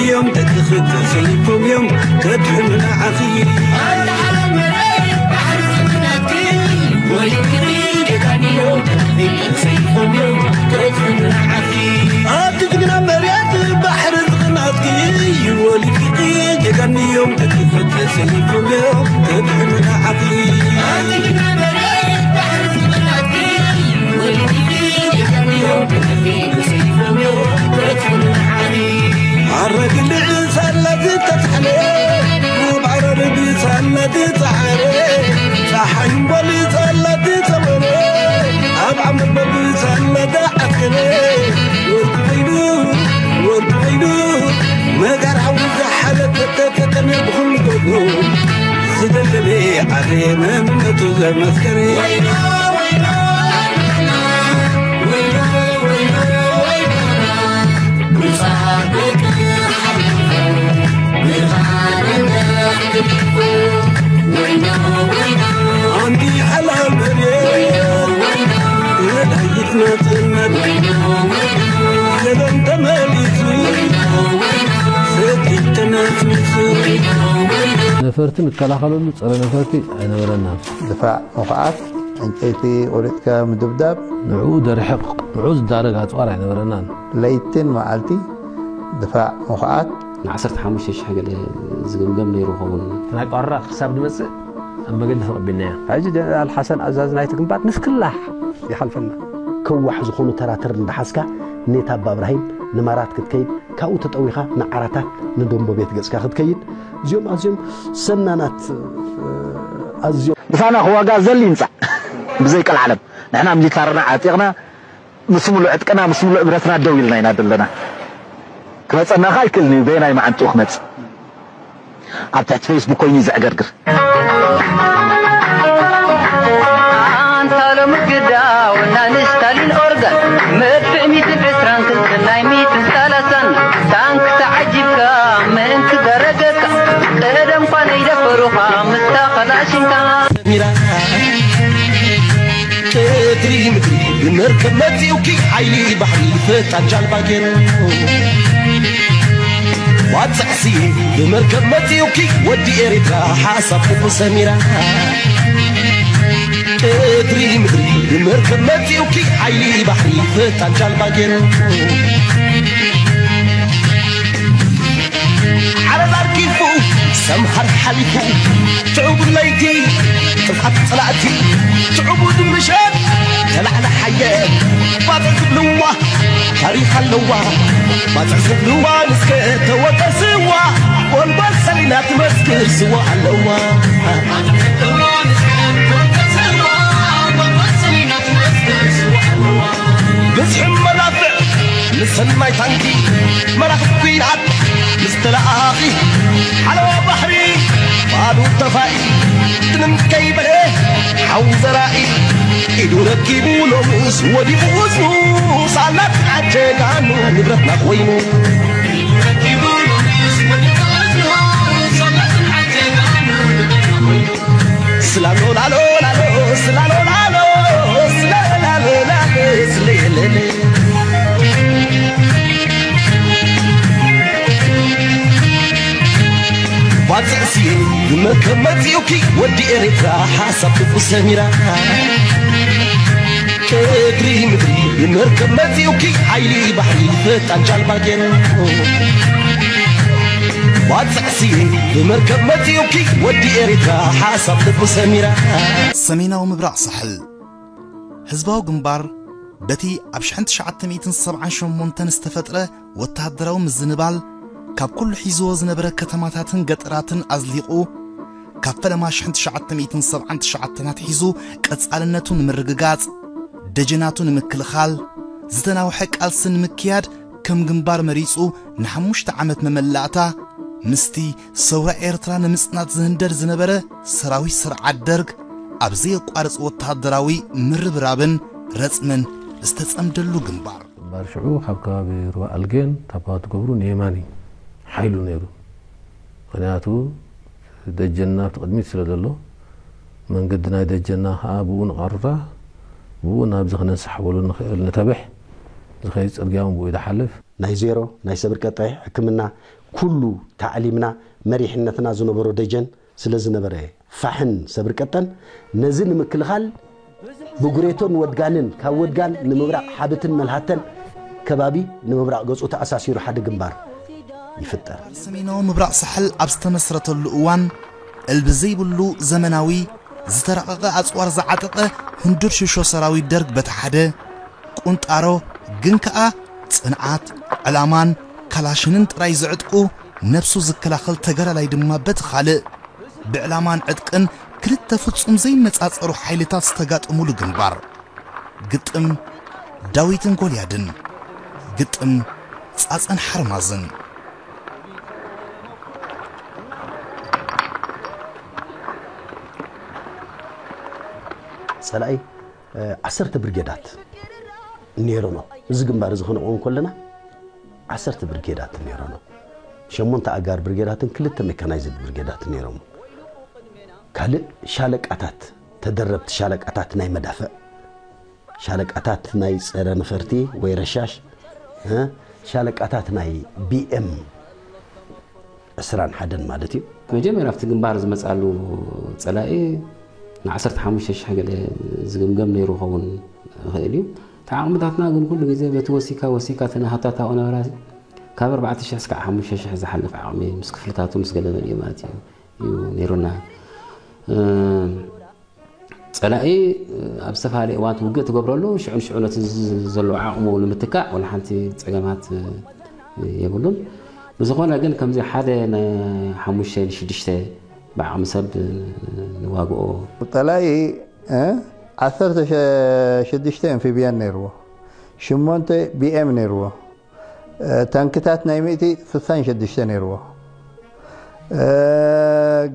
እዮም ተትኽት ሰይፎም እዮም ከድሕኑ ንዓኺ። ኣብቲ ጅግና መሬት ባሕሪ ዝኽናትኪ ወሊድኪ ጀጋኑ እዮም ተትኽት ሰይፎም እዮም ከድሕኑ ንዓኺ። ኣረግልዕ ሳላ ዝተጻሕነ፣ ኣብ ዓረር ብሳላ ዝጸዓረ፣ ጸሓይ እምበል ሳላ ዝጸወረ፣ ኣብ ዓመት በብሳላ ዝዓስከረ፣ ወዲ ዓይኑ፣ ወዲ ዓይኑ፣ መጋር ሓዊ ዝሓለፈ ተጠቀመ ብኹሉ ጎኑ፣ ዝደለለ ዓደ መንነቱ ዘመስከረ። ኣንቲ ሓላል መሬት መድሃይት ናጽነት ገበን ተመሊሱ ሰቲት ተነስኒሱ። ነፈርቲ ንከላኸለሉ ጸረ ነፈርቲ ኣይነበረናን። ድፋዕ ምኹዓት፣ ዕንጨይቲ ቆሪጽካ ምድብዳብ። ንዕኡ ደርሕቕ፣ ንዕኡ ዝዳረግ ኣጽዋር ኣይነበረናን። ለይትን መዓልቲ ድፋዕ ምኹዓት። ን15 ሽሕ ገለ ዝግምገም ነይሩ ይኸውን። ናይ ቋራ ክሳብ ንመጽእ ኣብ መገዲ ተቐቢልናዮ። ሕጂ ጀነራል ሓሰን ኣዛዚ ናይቲ ግንባር ንስክላሕ ይሓልፈና። ከዋሕ ዝኾኑ ተራተር እንዳሓዝካ ኔታ ኣባ እብራሂም ንማራት ክትከይድ፣ ካብኡ ተጠዊኻ ንዓራታት ንደንቦ ቤት ገጽካ ክትከይድ፣ እዚኦም ኣዝዮም ሰናናት፣ እ፣ ኣዝዮም ምሳና ክዋጋ ዘል ይምጻእ ብዘይ ቀልዓለም። ንሕና ሚሊታርና ዓጢቕና፣ ምስ ሙሉእ ዕጥቅና፣ ምስ ሙሉእ ብረትና ደው ኢልና ኢና ዘለና። ክመጸና ከኣ ኣይክእልን እዩ፣ በየናይ መዓንጥኡ ክመጽእ? ኣብ ትሕቲ ፌስቡክ ኮይኑ እዩ ዘዕገርግር። ኣንታ ሎሚ ግዳ ወናኒ ስታሊን ኦርጋን፣ መድፍዕ ሚትን ዕስራን ክልተን ናይ ሚትን ሰላሳን፣ ታንክ ተዓጂብካ ምእንቲ ገረገካ፣ ቀደም እኳ ነይደፈሩኻ ምስታ ኸላሽንካ። ሚራ ቀትሪ ምድሪ ብመርከብ መጺኡኪ፣ ሓይሊ ባሕሪ ፈጣን ጃልባ ገይሩ። ባጽዕ ስየ ብመርከብ መጺኡኪ፣ ወዲ ኤሪትራ ሓሳብ ክፉ ሰሚራ። ቀትሪ ምድሪ ብመርከብ መጺኡኪ፣ ሓይሊ ባሕሪ ፈጣን ጃልባ ገይሩ። ዓረር ኣርጊፉ ሰምሃር ሓሊፉ፣ ትዕቡድ ለይቲ ጥፍኣት ጸላእቲ፣ ትዕቡድ ምሸት ተላዕለ ሓየት ባጽዕ ዝብልዋ ታሪኽ ኣለዋ። ባጽዕ ዝብልዋ ንስከ ተወቀስዋ፣ ጎልጎል ሰሊና ትመስክር ስዋ ኣለዋ። ብዝሒ መዳፍዕ ምስ ሰናይ ታንኪ፣ መራኽብ ኲናት ምስ ተለኣኺ፣ ሓለዋ ባሕሪ ባሉ ተፋኢ፣ ትንም ከይበለ ሓው ዘራኢ፣ ኢዱ ረኪቡ ሎምስ ወዲቑ ህዝቡ፣ ሳላት ዓጀጋኑ ንብረትና ኮይኑ። ስላሎ ላሎ ላሎ፣ ስላሎ ላሎ፣ ስላሎ ላሎ፣ ስለየለለ። ባጽዕ ስየ ብመርከብ መጺኡኪ፣ ወዲ ኤሪትራ ሓሳብ ክፉ ሰሚራ። ቀትሪ ምድሪ ብመርከብ መጺኡኪ፣ ሓይሊ ባሕሪ ፈጣን ጃልባ ገይሩ። ባጽዕ ስየ ብመርከብ መጺኡኪ፣ ወዲ ኤሪትራ ሓሳብ ልቡ ሰሚራ። ሰሜናዊ ምብራቕ ሳሕል ህዝባዊ ግንባር በቲ ኣብ ሸሕን ትሽዓተ ሚእትን ሰብዓን ሸሞንተን ዝተፈጥረ ወተሃደራዊ ምዝንባል ካብ ኩሉ ሒዝዎ ዝነበረ ከተማታትን ገጠራትን ኣዝሊቑ፣ ካብ ፈለማ ሸሕን ትሽዓተ ሚእትን ሰብዓን ትሽዓተን ኣትሒዙ ቀጻልነቱ ንምርግጋጽ፣ ደጀናቱ ንምክልኻል፣ ዝተናውሐ ቃልሲ ንምክያድ ከም ግንባር መሪጹ ንሓሙሽተ ዓመት መመላእታ ምስቲ ሰውራ ኤርትራ ንምጽናት ዝህንደድ ዝነበረ ሰራዊት ስርዓት ደርግ ኣብ ዘየቋርጽ ወተሃደራዊ ምርብራብን ረጽምን ዝተጸምደሉ ግንባር። ግንባር ሽዑ ካብ ከባቢ ሩባ ኣልጌን ታፓ ትገብሩ ንየማኒ ሓይሉ ነይሩ። ምኽንያቱ ደጀንና ኣብቲ ቅድሚት ስለ ዘሎ፣ መንገዲ ናይ ደጀንና ከኣ ብኡ ንቐርራ፣ ብኡ ናብዚ ክነንሳሕበሉ ንኽእል ንተብሕ ዝኸይድ ጽርግያ እውን ብኡ እዩ ዝሓልፍ። ናይ ዜሮ፣ ናይ ሰብር ቀጣይ ሕክምና፣ ኩሉ ታዕሊምና መሪሕነትና ዝነበሮ ደጀን ስለ ዝነበረ ፋሕን ሰብር ቀጠን ነዚ ንምክልኻል ብጉሬቶን ወድጋንን ካብ ወድጋን ንምብራቕ ሓብትን መልሃተን ከባቢ ንምብራቕ ገጹ ተኣሳሲሩ ሓደ ግንባር ይፍጠር። ሰሜናዊ ምብራቕ ሳሕል ኣብ ዝተመስረተሉ እዋን እልቢ ዘይብሉ ዘመናዊ ዝተራቐቐ ኣጽዋር ዝዓጠቐ ህንዱር ሽሾ ሰራዊት ደርግ በቲ ሓደ ቁንጣሮ ግን ከኣ ጽንዓት ዕላማን ካላሽንን ጥራይ ዝዕጥቁ ነብሱ ዝከላኸል ተጋዳላይ ድማ በቲ ካልእ ብዕላማን ዕጥቅን ክልተ ፍጹም ዘይነጻጸሩ ሓይልታት ዝተጋጠሙሉ ግንባር። ግጥም ዳዊትን ጎልያድን፣ ግጥም ጻጸን ሓርማዝን። ጸላኢ ዓሰርተ ብርጌዳት ነይሮኖ። እዚ ግንባር እዚ ክንቆም ከለና ዓሰርተ ብርጌዳት ነይሮኖ። ሸሞንተ ኣጋር ብርጌዳትን ክልተ ሜካናይዝድ ብርጌዳት ነይሮም። ካልእ ሻለቃታት፣ ተደረብቲ ሻለቃታት ናይ መዳፍዕ፣ ሻለቃታት ናይ ጸረ ነፈርቲ ወይ ረሻሽ፣ እ፣ ሻለቃታት ናይ ቢኤም ዕስራን ሓደን ማለት እዩ። መጀመርያ ኣብቲ ግንባር ዝመጻሉ ጸላኢ ን15 ሽሕ ገለ ዝግምገም ነይሩ ክኸውን ይኽእል እዩ። እቲ ዓቕምታትና ግን ኩሉ ግዜ በቲ ወሲካ ወሲካ ተናሃታታ ነበራ። ካብ ኣርባዕተ ሽሕ እስካብ ሓሙሽተ ሽሕ ዝሓልፍ ዓቕሚ ምስ ክፍልታቱ ምስ ገለ መሊኡ ማለት እዩ፣ እዩ ነይሩና። እ፣ ጸላኢ ኣብ ዝተፈላለየ እዋን ውግእ ትገብረሉ፣ ሽዑ ንሽዑ ነቲ ዝ-፣ ዘሎ ዓቕሙ ንምትካእ ወላ ሓንቲ ጸገማት የብሉን። ብዝኾነ ግን ከምዚ ሓደ ንሓሙሽተ ንሽዱሽተ ብዓቕሚ ሰብ ንዋግኦ። ጸላኢ፣ እ፣ ዓሰርተ ሽዱሽተ ኣምፊብያን ነይርዎ፣ ሽሞንተ ቢኤም ነይርዎ፣ እ፣ ታንክታት ናይ ሚእቲ ስሳን ሽዱሽተ ነይርዎ። እ፣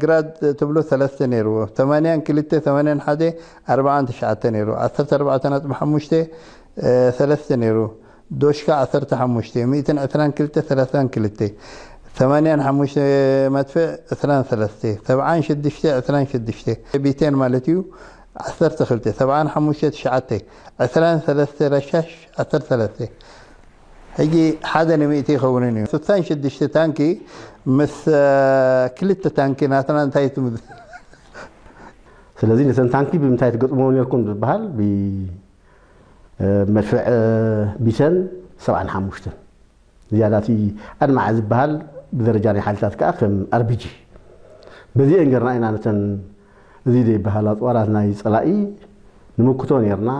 ግራድ ትብሎ ሰለስተ ነይርዎ። ተማንያን ክልተ፣ ተማንያን ሓደ፣ ኣርባዓን ትሽዓተ ነይርዎ። ዓሰርተ ኣርባዕተ ነጥቢ ሓሙሽተ፣ እ፣ ሰለስተ ነይርዎ። ዶሽካ ዓሰርተ ሓሙሽተ፣ ሚእትን ዕስራን ክልተ፣ ሰላሳን ክልተ፣ ተማንያን ሓሙሽተ መድፍዕ፣ ዕስራን ሰለስተ፣ ሰብዓን ሽዱሽተ፣ ዕስራን ሽዱሽተ፣ ቢቴን ማለት እዩ፣ ዓሰርተ ክልተ፣ ሰብዓን ሓሙሽተ፣ ትሽዓተ፣ ዕስራን ሰለስተ፣ ረሻሽ፣ ዓሰርተ ሰለስተ። ሕጂ ሓደ ንሚእቲ ይኸውንን እዩ። ስሳን ሽዱሽተ ታንኪ ምስ፣ እ፣ ክልተ ታንኪ ናትና እንታይ ትም-፣ ስለዚ ነተን ታንኪ ብምንታይ ትገጥምዎ ነርኩም ዝበሃል ብ-፣ እ፣ መድፍዕ፣ እ፣ ቢሰን ሰብዓን ሓሙሽተን ዝያዳ እቲ ኣድማዒ ዝበሃል ብደረጃ ናይ ሓይልታት ከኣ ከም ኣርቢጂ በዚአን ገርና ኢና ነተን እዚ ዘይበሃል ኣፅዋራት ናይ ፀላኢ ንምክቶ ነርና፣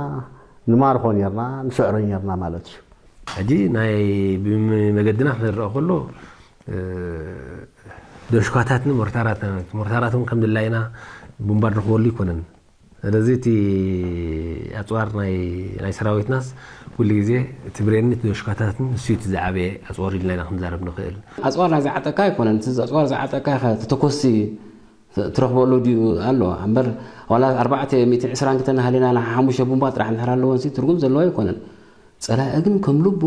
ንማርኾ ነርና፣ ንስዕሮ ነርና ማለት እዩ። ሕጂ ናይ ብመገድና ክንረኣ ከሎ፣ እ፣ ዶሽካታትን ሞርታራትን፣ ሞርታራት እውን ከም ድላይና ቡምባ ንረኽበሉ ኣይኮነን። ስለዚ እቲ ኣፅዋር ናይ፣ ናይ ሰራዊትናስ ኩሉ ግዜ እቲ ብሬንን እቲ ዶሽካታትን ንሱ እዩ እቲ ዝዓበየ ኣፅዋር ኢልና ኢና ክንዛረብ ንኽእል። ኣፅዋር ናይ ዝዓጠቃ ኣይኮነን። እቲ ኣፅዋር ዝዓጠቃ ኢኻ ተተኮሲ ትረኽበሉ ድዩ ኣሎ። እምበር ዋላ ኣርባዕተ ሚእትን ዕስራን ክልተን ሃሊና ሓሙሽተ ቡምባ ጥራሕ እንድሕር ኣለወን ሲ ትርጉም ዘለዎ ኣይኮነን። ጸላኢ ግን ከም ልቡ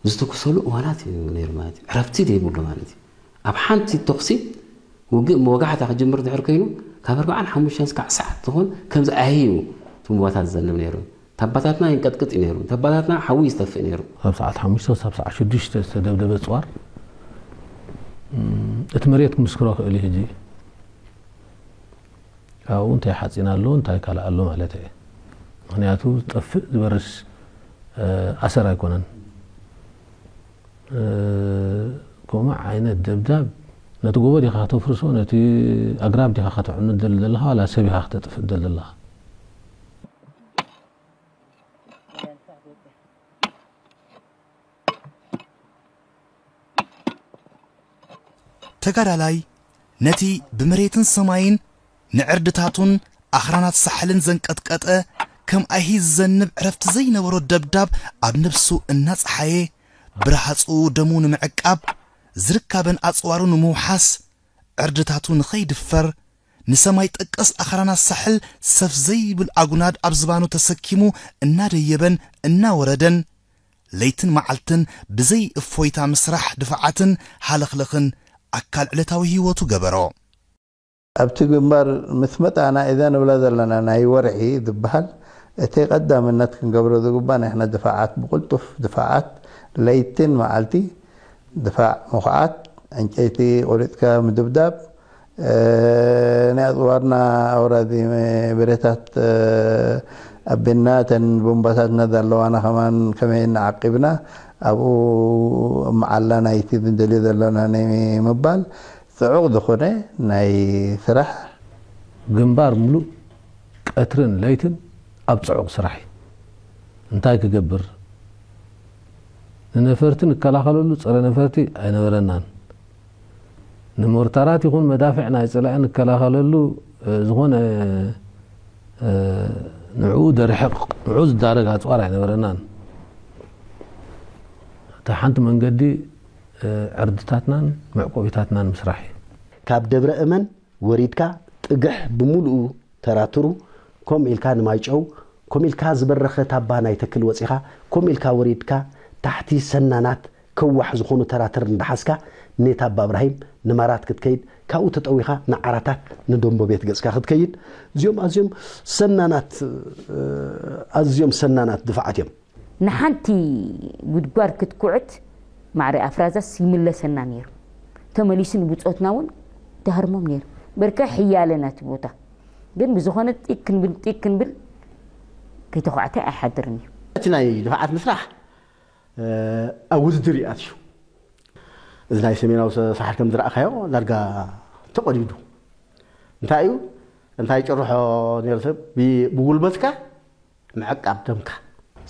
ዝተኩሰሉ እዋናት እዩ ነይሩ ማለት እዩ። ዕረፍቲ ዘይብሉ ማለት እዩ። ኣብ ሓንቲ ተኹሲ ውግእ መወጋሕታ ክጅምር ድሕር ኮይኑ ካብ ኣርባዓን ሓሙሽተን ስካዕ ሰዓት ትኾን ከምዚ ኣሂ እዩ እቲ ቡምባታት ዝዘንብ ነይሩ። ታባታትና ይንቀጥቅጥ እዩ ነይሩ። ታባታትና ሓዊ ይዝተፍእ ነይሩ። ካብ ሰዓት ሓሙሽተ ክሳብ ሰዓት ሽዱሽተ ዝተደብደበ ጽዋር፣ እም፣ እቲ መሬት ክምስክሮ ክእል እዩ። ሕጂ ካብኡ እንታይ ሓፂን ኣሎ፣ እንታይ ካልእ ኣሎ ማለት እየ። ምኽንያቱ ዝጠፍእ ዝበርስ፣ እ፣ ኣሰር ኣይኮነን። እ፣ ከምኡ ዓይነት ደብዳብ ነቲ ጎቦ ዲኻ ከተፍርሶ፣ ነቲ ኣግራብ ዲኻ ከተዕኑ ትደሊ ዘለኻ፣ ዋላ ሰብ ኢኻ ክተጥፍእ ትደሊ ዘለኻ? ተጋዳላይ ነቲ ብመሬትን ሰማይን ንዕርድታቱን ኣኽራናት ሳሕልን ዘንቀጥቀጠ፣ ከም ኣይሂ ዝዘንብ ዕረፍቲ ዘይነበሮ ደብዳብ ኣብ ነብሱ እናጸሓየ፣ ብረሃጹ ደሙ ንምዕቃብ፣ ዝርካበን ኣጽዋሩ ንምውሓስ፣ ዕርድታቱ ንኸይድፈር፣ ንሰማይ ጠቀስ ኣኽራናት ሳሕል ሰፍ ዘይብል ኣጉናድ ኣብ ዝባኑ ተሰኪሙ እናደየበን እናወረደን፣ ለይትን መዓልትን ብዘይ እፎይታ ምስራሕ ድፋዓትን ሃለኽለኽን ኣካል ዕለታዊ ህይወቱ ገበሮ። ኣብቲ ግንባር ምስ መጻና፣ እዛ ንብላ ዘለና ናይ ወርሒ ዝበሃል፣ እቲ ቀዳምነት ክንገብሮ ዝግባእ፣ ንሕና ድፋዓት፣ ብቕልጡፍ ድፋዓት፣ ለይትን መዓልቲ ድፋዕ ምኹዓት፣ ዕንጨይቲ ቆሪጽካ ምድብዳብ፣ እ፣ ናይ ኣጽዋርና ኣውራዚ ብረታት፣ እ፣ ኣቢልና እተን ቦምባታትና ዘለዋና ከማን ከመይ እናዓቂብና ኣብኡ መዓላ ናይቲ ንደልዮ ዘለና ናይ ምባል ጽዑቕ ዝኾነ ናይ ስራሕ። ግንባር ምሉእ ቀትርን ለይትን ኣብ ጽዑቕ ስራሕ እዩ። እንታይ ክገብር? ንነፈርቲ ንከላኸለሉ ጸረ ነፈርቲ ኣይነበረናን። ንሞርታራት ይኹን መዳፍዕ ናይ ጸላኢ ንከላኸለሉ፣ እ፣ ዝኾነ፣ እ፣ ንዕኡ ደርሕቕ፣ ንዕኡ ዝዳረግ ኣጽዋር ኣይነበረናን። እታ ሓንቲ መንገዲ፣ እ፣ ዕርድታትናን መዕቆቢታትናን ምስራሕ እዩ። ካብ ደብረ እመን ወሪድካ ጥግሕ ብምሉኡ ተራትሩ፣ ከምኡ ኢልካ ንማይጨው፣ ከምኡ ኢልካ ዝበረኸ ታባ ናይ ተክል ወጺኻ፣ ከምኡ ኢልካ ወሪድካ ታሕቲ ሰናናት ከዋሕ ዝኾኑ ተራትር እንዳሓዝካ ንታባ እብራሂም ንማራት ክትከይድ፣ ካብኡ ተጠዊኻ ንዓራታት ንደንቦ ቤት ገጽካ ክትከይድ፣ እዚኦም ኣዝዮም ሰናናት፣ እ፣ ኣዝዮም ሰናናት ድፋዓት እዮም። ንሓንቲ ጉድጓድ ክትኩዕት ማዕረ ኣፍራዛስ ይምለሰና ነይሩ። ተመሊሱ ንብጾትና እውን ደሃርሞም ነይሩ። በርከ ሕያለ ናቲ ቦታ ግን ብዝኾነ ጢቅ ክንብል ጢቅ ክንብል ከይተኳዕተ ኣይሓድርን እዩ። እቲ ናይ ድፋዓት ምስራሕ ኣብ ውድድር ይኣትዩ። እዚ ናይ ሰሜናዊ ሳሕል ከም ዝረኣኻዮ ዳርጋ ተቐዲዱ እንታይ እዩ እንታይ ጭርሖ ነይሩ ሰብ ብጉልበትካ ምዕቃብ ደምካ።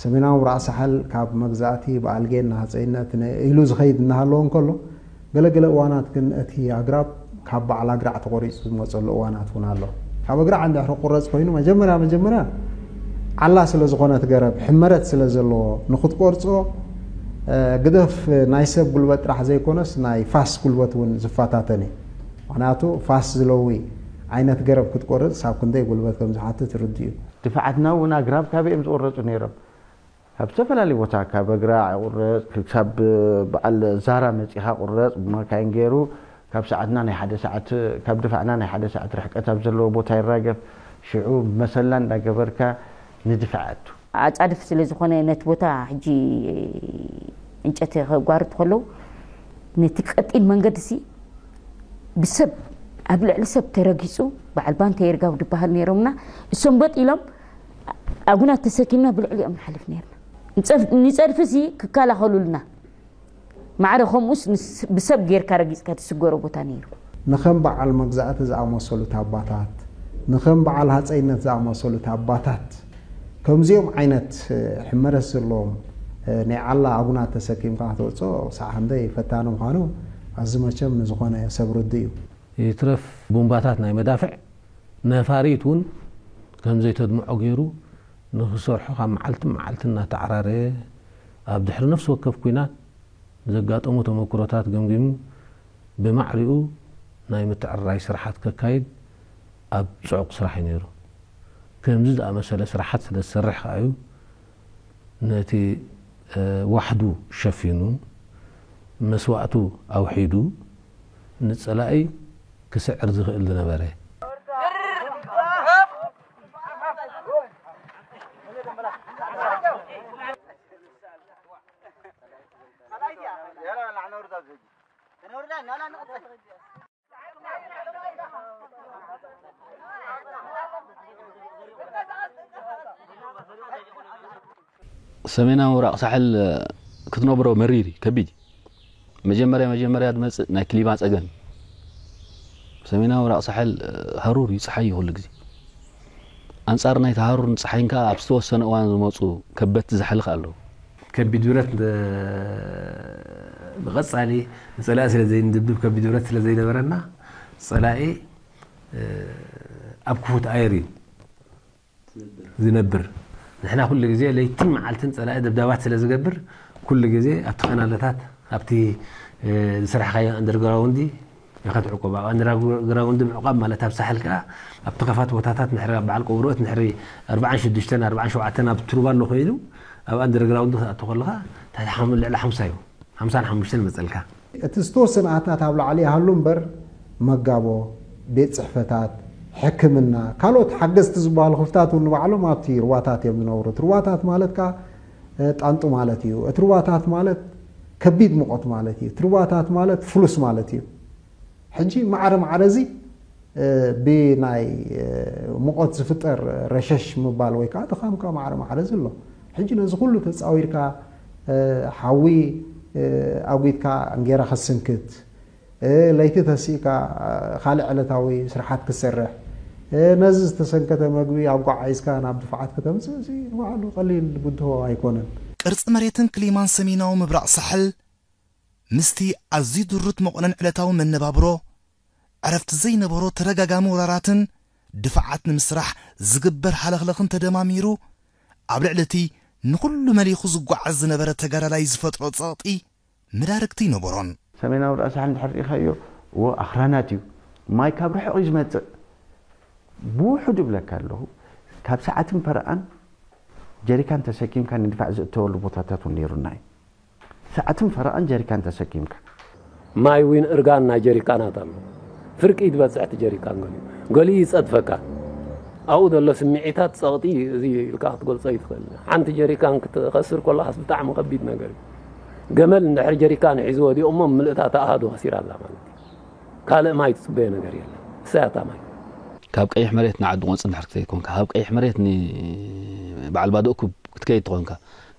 ሰሜናዊ ምብራቕ ሳሕል ካብ መግዛእቲ ብኣልጌን ንሃፀይነት ኢሉ ዝኸይድ እናሃለወ እንከሎ፣ ገለገለ እዋናት ግን እቲ ኣግራብ ካብ በዓል ኣግራዕ ተቖሪፁ ዝመፀሉ እዋናት እውን ኣሎ። ካብ ኣግራዕ እንድሕር ክቑረፅ ኮይኑ መጀመርያ መጀመርያ ዓላ ስለ ዝኾነት ገረብ ሕመረት ስለ ዘለዎ ንክትቆርፆ ግደፍ ናይ ሰብ ጉልበት ጥራሕ ዘይኮነስ ናይ ፋስ ጉልበት እውን ዝፈታተን እዩ። ምክንያቱ ፋስ ዝለዊ ዓይነት ገረብ ክትቆርፅ ሳብ ክንደይ ጉልበት ከም ዝሓትት ርዱእ እዩ። ድፋዓትና እውን ኣግራብ ካበይ እዮም ዝቑረፁ ነይሮም? ካብ ዝተፈላለዩ ቦታ ካብ ኣግራዕ ይቑረፅ፣ ክሳብ በዓል ዛራ መፂኻ ቁረፅ ብማካይን ገይሩ ካብ ሰዓትና ናይ ሓደ ሰዓት ካብ ድፋዕና ናይ ሓደ ሰዓት ርሕቀት ኣብ ዘለዎ ቦታ ይራገፍ። ሽዑ መሰላ እንዳገበርካ ንድፋዕ ኣቱ። ኣፃድፍ ስለ ዝኾነ ነቲ ቦታ ሕጂ ዕንጨቲ ከጓርጡ ከለዉ ነቲ ቀጢን መንገዲ ሲ ብሰብ ኣብ ልዕሊ ሰብ ተረጊፁ በዓል ባንተ የርጋው ድበሃል ነይሮምና እሶም በጥ ኢሎም ኣጉናት ተሰኪምና ብልዕሊኦም ንሓልፍ ነርና። ንፀድፊ ሲ ክከላኸሉልና ማዕረ ከምኡስ ብሰብ ጌርካ ረጊፅካ ትስገሮ ቦታ ነይሩ። ንኸም በዓል መግዛእቲ ዝኣመሰሉ ታባታት፣ ንኸም በዓል ሃፀይነት ዝኣመሰሉ ታባታት፣ ከምዚኦም ዓይነት ሕመረት ዘለዎም ናይ ዓላ ኣጉናት ተሰኪምካ ክትወፅኦ ክሳዕ ክንደይ ፈታኒ ምዃኑ ኣዚ መቸም ንዝኾነ ሰብ ርዱእ እዩ። ይትረፍ ቡምባታት ናይ መዳፍዕ ነፋሪት እውን ከምዘይተድምዖ ገይሩ ንኽሰርሖ ካብ መዓልቲ መዓልቲ እናተዓራረየ ኣብ ድሕሪ ነፍሲ ወከፍ ኲናት ዘጋጠሙ ተመክሮታት ገምጊሙ ብማዕሪኡ ናይ ምትዕርራይ ስራሓት ከካይድ ኣብ ፅዑቕ ስራሕ እዩ ነይሩ። ከምዚ ዝኣመሰለ ስራሓት ስለ ዝሰርሕ ከኣ እዩ ነቲ ዋሕዱ ሸፊኑ መስዋእቱ ኣውሒዱ ንጸላኢ ክስዕር ዝኽእል ዝነበረ። ሰሜናዊ ምብራቕ ሳሕል ክትነብሮ መሪር እዩ፣ ከቢድ እዩ። መጀመርያ መጀመርያ ዝመፅእ ናይ ክሊማ ፀገም እዩ። ሰሜናዊ ምብራቕ ሳሕል ሃሩር እዩ፣ ፀሓይ እዩ ኩሉ ግዜ። ኣንፃር ናይቲ ሃሩርን ፀሓይን ከዓ ኣብ ዝተወሰነ እዋን ዝመፁ ከበድቲ ዛሕሊ ከዓ ኣለዉ። ከቢድ ብረት ብቐፃሊ ንፀላኢ ስለ ዘይንድብድብ ከቢድ ብረት ስለ ዘይነበረና ፀላኢ ኣብ ክፉት ኣየር እዩ ዝነብር። ንሕና ኩሉ ግዜ ለይትን መዓልትን ፀላኢ ደብዳባት ስለ ዝገብር ኩሉ ግዜ ኣብቲ ኸናለታት ኣብቲ ዝሰራሕካዮ ኣንደርግራውንዲ ኢኻ ትዕቆብ። ኣብ ኣንደርግራውንዲ ምዕቋብ ማለት ኣብ ሳሕል ከዓ ኣብቲ ከፋት ቦታታት ንሕሪ ኣብ በዓል ቆብሮት ንሕሪ ኣርባዓን ሽዱሽተን ኣርባዓን ሸውዓተን ኣብ ትሩባ ኣሎ ኮይኑ ኣብ ኣንደርግራውንዲ ክትኣቱ ከለኻ ትሕቲ ልዕሊ ሓምሳ እዩ። ሓምሳን ሓሙሽተን ይመፀልካ። እቲ ዝተወሰነ ኣታት ኣብ ላዕሊ ይሃሉ እምበር መጋቦ፣ ቤት ፅሕፈታት፣ ሕክምና፣ ካልኦት ሓገዝቲ ዝበሃሉ ክፍታት እውን ንባዕሎም ኣብቲ ሩባታት እዮም ዝነብሩ። እቲ ሩባታት ማለት ከዓ ጣንጡ ማለት እዩ። እቲ ሩባታት ማለት ከቢድ ሙቐት ማለት እዩ። ትሩባታት ማለት ፍሉስ ማለት እዩ። ሕጂ ማዕረ ማዕረ እዚ ብናይ ሙቐት ዝፍጠር ረሸሽ ምባል ወይ ከዓ ድኻምካ ማዕረ ማዕረ እዚ ኣሎ። ሕጂ ነዚ ኩሉ ተፃዊርካ ሓዊ ኣጉድካ እንጌራ ከስንክት፣ ለይቲ ተሲእካ ካልእ ዕለታዊ ስርሓት ክትሰርሕ፣ ነዚ ዝተሰንከተ መግቢ ኣጓዓዒዝካ ናብ ድፋዓት ከተምፅእ እዚ ንባዕሉ ቀሊል ብድሆ ኣይኮነን። ቅርፂ መሬትን ክሊማን ሰሜናዊ ምብራቕ ሳሕል ምስቲ ኣዝዩ ድሩት መቑነን ዕለታዊ መነባብሮ፣ ዕረፍቲ ዘይነበሮ ተደጋጋሚ ወራራትን ድፋዓት ንምስራሕ ዝግበር ሃለኽለኽን ተደማሚሩ፣ ኣብ ልዕሊ እቲ ንኹሉ መሊኹ ዝጓዓዝ ዝነበረ ተጋዳላይ ዝፈጥሮ ጸቕጢ መዳርግቲ ኣይነበሮን። ሰሜናዊ ራእሲ ሓል እንድሕር ርኢኻዮ፣ እዎ ኣኽራናት እዩ። ማይ ካብ ርሑቕ እዩ ዝመጽእ። ብውሑድ እብለካ ኣለኹ፣ ካብ ሰዓትን ፈረቓን ጀሪካን ተሰኪምካ ንድፋዕ ዝእተወሉ ቦታታት እውን ነይሩና እዩ። ሰዓትን ፈረቓን ጀሪካን ተሰኪምካ። ማይ እውን እርጋን ናይ ጀሪካናት ኣሎ። ፍርቂ ትበጽሕ እቲ ጀሪካን ገሊኡ። ገሊኡ ይጸድፈካ። ኣብኡ ዘሎ ስምዒታት ጸቕጢ እዚ ኢልካ ክትገልጾ ኣይትኽእልን። ሓንቲ ጀሪካን ክትኸስር ከለኻስ ብጣዕሚ ከቢድ ነገር እዩ። ገመል እንድሕር ጀሪካን ሒዙ ወዲቑ እሞ ምልእታ እታ ኣሃዱ ከሲራ ኣላ ማለት እዩ። ካልእ ማይ ትጽበዮ ነገር የለን። እሳ እያ እታ ማይ። ካብ ቀይሕ መሬት ንዓዲ ቆንጽ እንድሕር ክትከይድ ኮንካ፣ ካብ ቀይሕ መሬት ንበዓል ባዶ እኩብ ክትከይድ ትኾንካ፣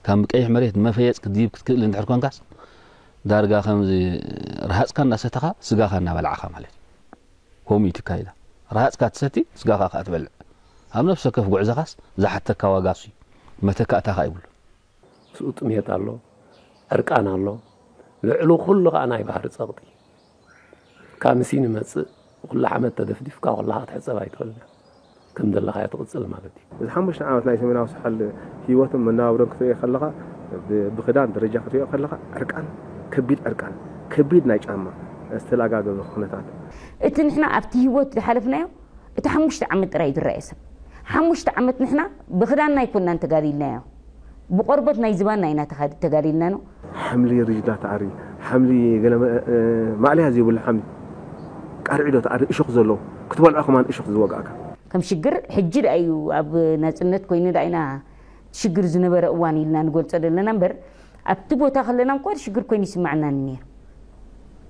ካብ ቀይሕ መሬት ንመፈየጽ ክትድይብ ክትክእል እንድሕር ኮንካስ፣ ዳርጋ ከምዚ ረሃጽካ እናሰተኻ ስጋኻ እናበላዕኻ ማለት እዩ። ከምኡ እዩ ትካይዳ። ረሃጽካ ትሰቲ፣ ስጋኻ ከኣ ትበልዕ። ኣብ ነፍሲ ወከፍ ጉዕዞኻስ ዝሓተካ ዋጋ እሱ እዩ። መተካእታ ከኣ ይብሉ። ምስኡ ጥሜት ኣሎ፣ ዕርቃን ኣሎ። ልዕሉ ኩሉ ከኣ ናይ ባህሪ ጸቕጢ። ካምሲ ንመጽእ፣ ኩሉ ዓመት ተደፍዲፍካ ኩላኻ ክትሕጸብ ኣይትኽእልን። ከም ዘለኻዮ ትቕጽል ማለት እዩ። እዚ ሓሙሽተ ዓመት ናይ ሰሜናዊ ሳሕል ህይወትን መነባብሮን ክትርእዮ ከለኻ፣ ብ-፣ ብኽዳን ደረጃ ክትርእዮ ከለኻ፣ ዕርቃን፣ ከቢድ ዕርቃን፣ ከቢድ ናይ ጫማ ዝተላጋገበ ኩነታት። እቲ ንሕና ኣብቲ ህይወት ዝሓለፍናዮ፣ እቲ ሓሙሽተ ዓመት ጥራይ እዩ ዝረኣየ ሰብ። ሓሙሽተ ዓመት ንሕና ብኽዳንና ኣይኮንናን ተጋዲልናዮ። ብቆርበት ናይ ዝባንና ኢና ተኻዲ-፣ ተጋዲልና ነው። ሓምሊ ርጅዳ ተኣሪ፣ ሓምሊ ገለ መ-፣ እ፣ ማእለያ ዘይብሉ ሓምሊ። ቃርዒዶ ተኣሪ፣ እሾኽ ዘለዎ። ክትበልዖ ከማን እሾኽ ዝወግኣካ። ከም ሽግር ሕጂ ደኣ እዩ፣ ኣብ ናጽነት ኮይኑ ደኣ ኢና ሽግር ዝነበረ እዋን ኢልና ንገልጾ ዘለና እምበር፣ ኣብቲ ቦታ ከለና እኳ ሽግር ኮይኑ ይስማዓና ነይሩ።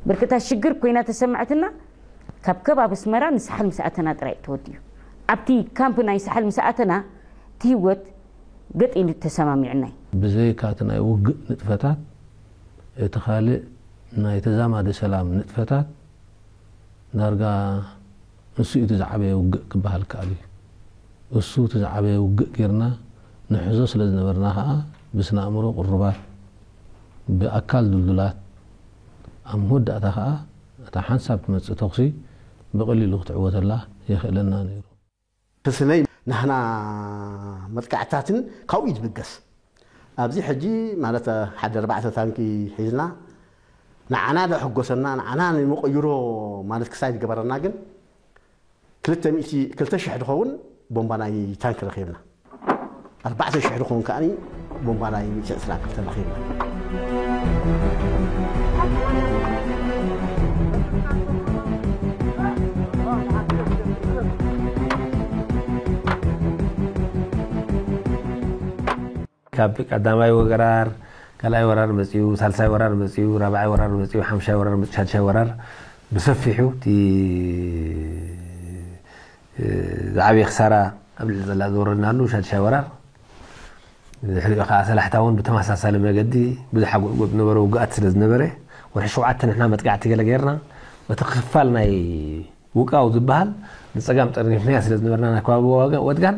ብርክታ ሽግር ኮይና ተሰማዕትና፣ ካብ ከባቢ ኣስመራ ንሳሕል ምስ ኣተና ጥራይ ተወዲኡ። ኣብቲ ካምፕ ናይ ሳሕል ምስ ኣተና፣ እቲ ህይወት ገጥ ኢሉ ተሰማሚዑና እዩ። ብዘይካ እቲ ናይ ውግእ ንጥፈታት፣ እቲ ካልእ ናይ ተዛማዲ ሰላም ንጥፈታት፣ ዳርጋ ንሱ እዩ እቲ ዝዓበየ ውግእ ክበሃል ከኣል እዩ። እሱ እቲ ዝዓበየ ውግእ ጌርና ንሕዞ ስለ ዝነበርና ከኣ፣ ብስነ ኣእምሮ ቅሩባት፣ ብኣካል ድልዱላት፣ ኣብ መወዳእታ ከኣ እታ ሓንሳብ ትመጽእ ተኹሲ ብቐሊሉ ክትዕወተላ የኽእለና ነይሩ። ክስነይ ናህና መጥቃዕትታትን ካብኡ እዩ ዝብገስ። ኣብዚ ሕጂ ማለት ሓደ ኣርባዕተ ታንኪ ሒዝና ንዓና ደሕጎሰና፣ ንዓና ንመቐይሮ ማለት ክሳይ ዝገበረና ግን ክልተ ሚእቲ፣ ክልተ ሽሕ ዝኸውን ቦምባ ናይ ታንኪ ረኺብና። ኣርባዕተ ሽሕ ዝኸውን ከኣ ቦምባ ናይ ሚእቲ ዕስራን ክልተን ረኺብና። ካብ ቀዳማይ ወራር፣ ካልኣይ ወራር መጺኡ፣ ሳልሳይ ወራር መጺኡ፣ ራብዓይ ወራር መጺኡ፣ ሓምሻይ ወራር መጺኡ፣ ሻድሻይ ወራር ብሰፊሑ እቲ ዝዓበየ ክሳራ ኣብ ልዕሊ ጸላኢ ዝወረድናሉ ሻድሻይ ወራር። ድሕሪኡ ከኣ ሰላሕታ እውን ብተመሳሳሊ መገዲ ብዙሕ ጎጥጎጥ ዝነበረ ውግኣት ስለ ዝነበረ፣ ወርሒ ሸውዓተ ንሕና መጥቃዕቲ ገለ ጌርና፣ እቲ ክፋል ናይ ውቃው ዝበሃል ንጸጋም ጠርኒፍናያ ስለ ዝነበርና፣ ናይ ከባቢ ዋጋ-፣ ወድጋን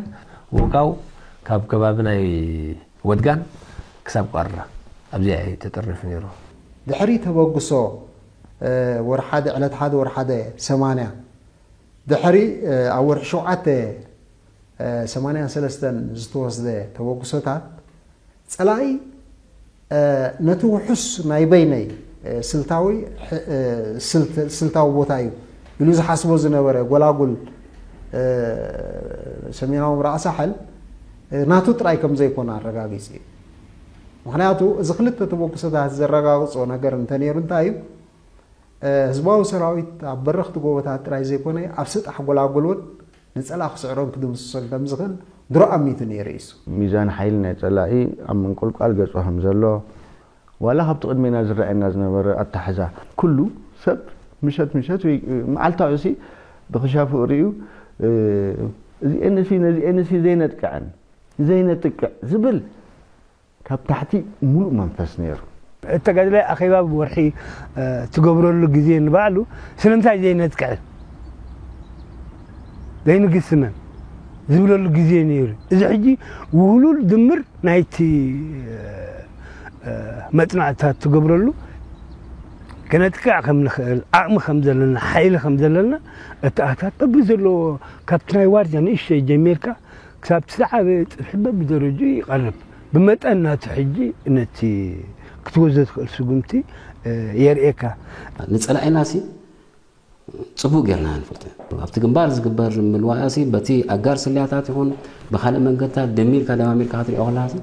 ውቃው ካብ ከባቢ ናይ ወድጋን ክሳብ ቋራ ኣብዚኣ እዩ ተጠርኒፉ ነይሩ። ድሕሪ ተበግሶ፣ እ፣ ወርሒ ሓደ፣ ዕለት ሓደ ወርሒ ሓደ ሰማንያ፣ ድሕሪ፣ እ፣ ኣብ ወርሒ ሸውዓተ፣ እ፣ ሰማንያን ሰለስተን ዝተወስደ ተበግሶታት፣ ጸላኢ፣ እ፣ ነቲ ውሑስ ናይ በይነይ፣ እ፣ ስልታዊ፣ ሕ-፣ እ፣ ስልት-፣ ስልታዊ ቦታ እዩ ኢሉ ዝሓስቦ ዝነበረ ጎላጉል፣ እ፣ ሰሜናዊ ምብራቕ ሳሕል፣ እ፣ ናቱ ጥራይ ከም ዘይኮነ ኣረጋጊጹ እዩ። ምኽንያቱ፣ እዚ ክልተ ተበግሶታት ዘረጋግጾ ነገር እንተ ነይሩ እንታይ እዩ? እ፣ ህዝባዊ ሰራዊት ኣብ በረኽቲ ጎቦታት ጥራይ ዘይኮነ፣ ኣብ ስጣሕ ጎላጉል እውን ንጸላኢ ክስዕሮን ክድምስሶን ከም ዝኽእል ድሮ ኣሚቱ ነይሩ እዩ። ሚዛን ሓይሊ ናይ ጸላኢ ኣብ ምንቁልቋል ገጹ ከም ዘሎ፣ ዋላ ካብቲ ቅድሜና ዝረኣየና ዝነበረ ኣታሕዛ ኩሉ ሰብ ምሸት ምሸት ወይ መዓልታዊ ሲ ብኽሻፉ ርእዩ፣ እ፣ እዚኤንሲ ነዚኤንሲ ዘይነጥቀዐን ዘይነጥቅዕ ዝብል ካብ ታሕቲ ሙሉእ መንፈስ ነይሩ። እተጋድላይ ኣኼባ ብወርሒ፣ እ፣ ትገብረሉ ግዜ ንባዕሉ ስለምንታይ ዘይነጥቅዕን ዘይንግስመን ዝብለሉ ግዜ ነይሩ። እዚ ሕጂ ውህሉል ድምር ናይቲ፣ እ፣ መጽናዕትታት ትገብረሉ፣ ከነጥቅዕ ከም ንኽእል ዓቕሚ ከም ዘለና፣ ሓይሊ ከም ዘለና፣ እቲ ኣታት በብዘለዎ ካብቲ ናይ ዋርድያ ንእሽተይ ጀሚርካ ክሳብ እቲ ዝዓበየ ጽፍሒ በብደረጅኡ ይቐርብ። ብመጠን ናቱ ሕጂ ነቲ ክትወስዶ ትኽእል ስጉምቲ፣ እ፣ የርእየካ። ንጸላኢናሲ ጽቡቕ ጌርና ንፈልጦ። ኣብቲ ግንባር ዝግበር ምልዋያሲ በቲ ኣጋር ስልያታት ይኹን ብኻልእ መንገድታት ደሚርካ ደማሚርካ ክትሪኦ ከለኻሲ